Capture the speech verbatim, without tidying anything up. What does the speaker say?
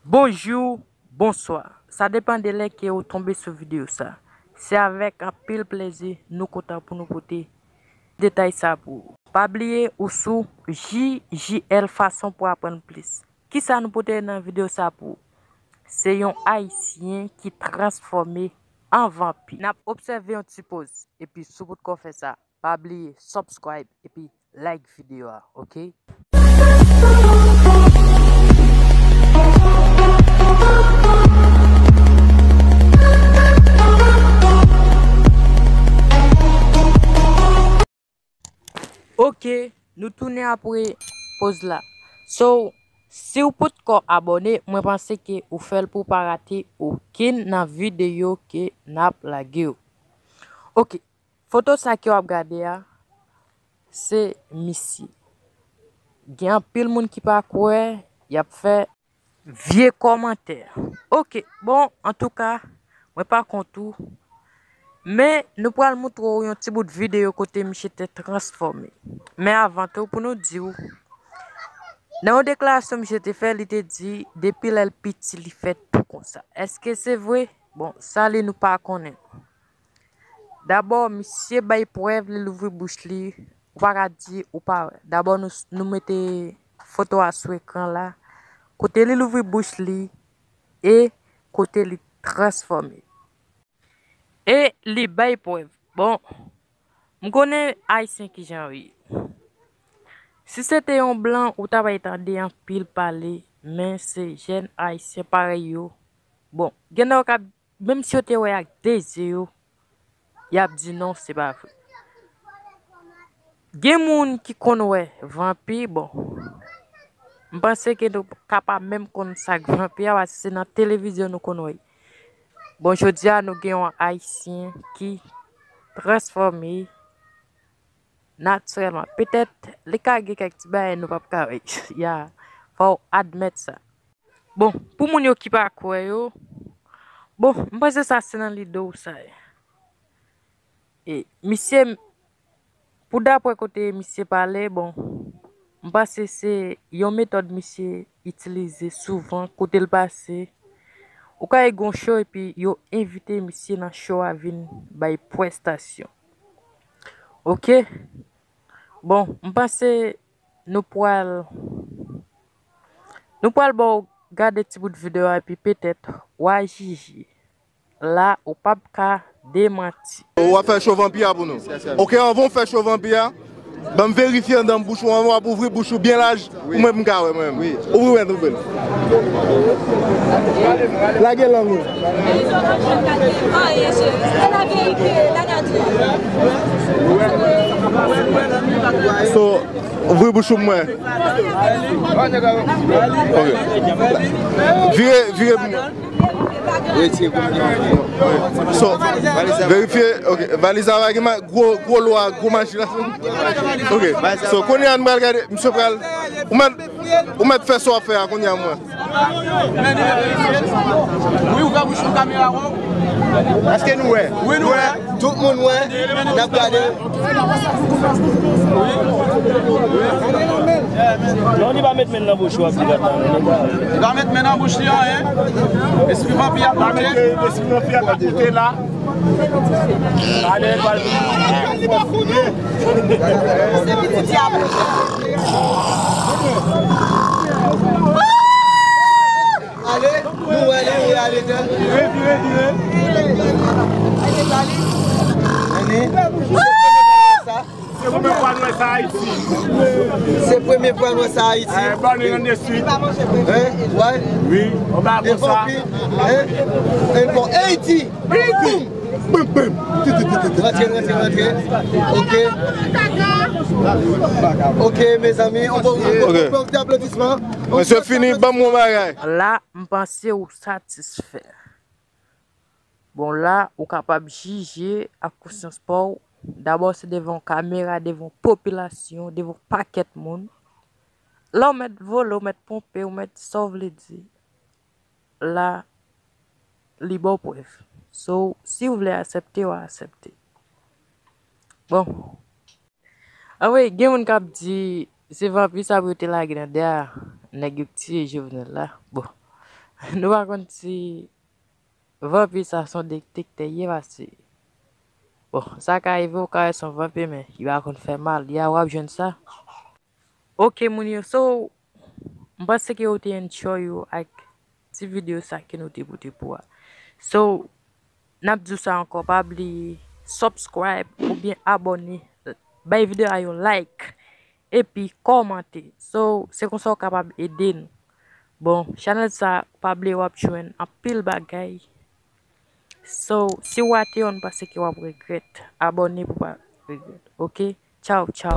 Bonjou, bonswa. Sa depann de lè ke ou tonbe sou videyo sa. Se avèk anpil plezi nou kontan pou nou pote detay sa pou ou. Pa bliye ou sou J J L Fason pou aprann plis. Kisa nou pote nan videyo sa pou ou? Se yon Ayisyen ki transfòme an vanpi. N ap obsève yon ti poz, epi si w potko fè sa, pa bliye subscribe epi like videyo a, oke? Oke, nou tounen apre poz la. So, si w potko abòne, mwen panse ke ou fè l pou w pa rate okenn nan videyo ke n ap lage yo. Oke, foto sa ke w ap gade a, se misye. Gen anpil moun ki pa kwè, y ap fè vye kòmantè. Oke, bon, antouka, mwen pa kont ou. Men, nou pral montre w yon ti bout videyo kote misye te transfòme. Men avan tou, pou nou di w, nan yon deklarasyon misye te fè, li te di, depi lè l piti, li fè tou konsa. Èske se vre? Bon, sa li nou pa konnen. Dabò, misye bay prèv, li louvri bouch li. Ou pa ka di ou pa wè. Dabò, nou, nou mete foto a sou ekran la. Kote li louvri bouch li e kote li transfòme. E li bay prèv. Bon, m konnen Ayisyen kijan yo ye. Si se te yon blan, ou ta pral tande anpil pale, men se jèn Ayisyen parèy yo. Bon, gen nan yo k ap, menm si yo te wè ak de zye yo, y ap di non, se pa vre. Gen moun ki konn wè vanpi, bon, m panse ke nou ka pa menm konn sa k vanpi a, paske se nan televizyon nou konn wè. Bon, jodi a, nou gen yon Ayisyen ki transfòme natirèlman. Petèt, li ka gen kèk ti bagay nou p ap ka wè. Ya, fò w admèt sa. Bon, pou moun yo ki pa kwè yo, bon, m panse sa se nan lide w sa ye. E, misye, pou daprè kote misye pale, bon, m panse se yon metòd misye itilize souvan kote l pase. Ou ka gen yon show epi yo envite misye nan show a vin bay prestasyon. Oke? Bon, m panse nou pral, nou pral ba w gade ti bout videyo a, epi petèt w a jije. La, ou p ap ka demanti. Ou ap fè show vanpi a pou nou. Oke, anvan w fè show vanpi a, ban m verifye anndan bouch ou, anvan w ap ouvri bouch ou byen laj, pou mwen m ka wè mwen menm. Ouvri w nèt, ouvri l. Lage lang ou. So, ouvri bouch ou mwen. Ok. Vire, vire pou mwen. So, verifye, ok, valiz la pa gen ma-, gwo, gwo lwa, gwo maji la. Ok, so, kounye a nou pral gade, misye pral, ou mèt, ou mèt fè sa w ap fè a, kounye a mwen. Wi, ou ka bouch sou kamera, wè. Èske nou wè? Wi, nou wè. Tout moun wè, n ap gade. Non, li pa met men nan bouch ou, ap di gata. Li pa met men nan bouch li, anyen. Espri vanpi ap monte. Espri vanpi ap monte la. Ale, pral. Se pitit dyab. Ale, nou wè li, li ale tè. Vire, vire, vire. Ane. Se premye fwa nou wè sa Ayiti. Se premye fwa nou wè sa Ayiti. Eh, bon, nou nan de suit. Hein? Wè? Wi, on va konsa. Hein? Hein? Bon, Ayiti. Boum! Boum, boum! Rantre, rantre, rantre. Ok. Ok, mezanmi, on bon, on bon ti aplodisman. Mesye fini, ban m yon bagay. La, m panse ou satisfè. Bon, la, ou kapab jije ak konsyans pa w. Dabò, se devan yon kamera, devan yon popilasyon, devan yon pakèt moun. La, ou mèt vole, ou mèt ponpe, ou mèt sa w vle di. La, li ba w prèv. So, si w vle aksepte, w a aksepte. Bon. Anmwey, gen moun k ap di, se vanpi sa pou yo te lage nan dèyè a, nèg yo k tiye Jovenel la. Bon, Nou pa konn si vanpi sa se yon detektè ye pase. Bon, sa ka rive ou ka wè se yon vanpi men li pa konn fè mal. Ya w ap jwenn sa. Ok moun yo, so m panse ke ou te enjoy yo ak ti videyo sa ke nou te pote pou a. So n ap di w sa ankò, pa bliye subscribe oubyen abòne, bay videyo a yon like epi kòmante. So se konsa w kapab ede nou. Bon, chanèl sa pa bliye w ap jwenn anpil bagay. So si w rate yon, pase ke w ap regrèt. Abòne pou pa regrèt. Ok, tchaw tchaw.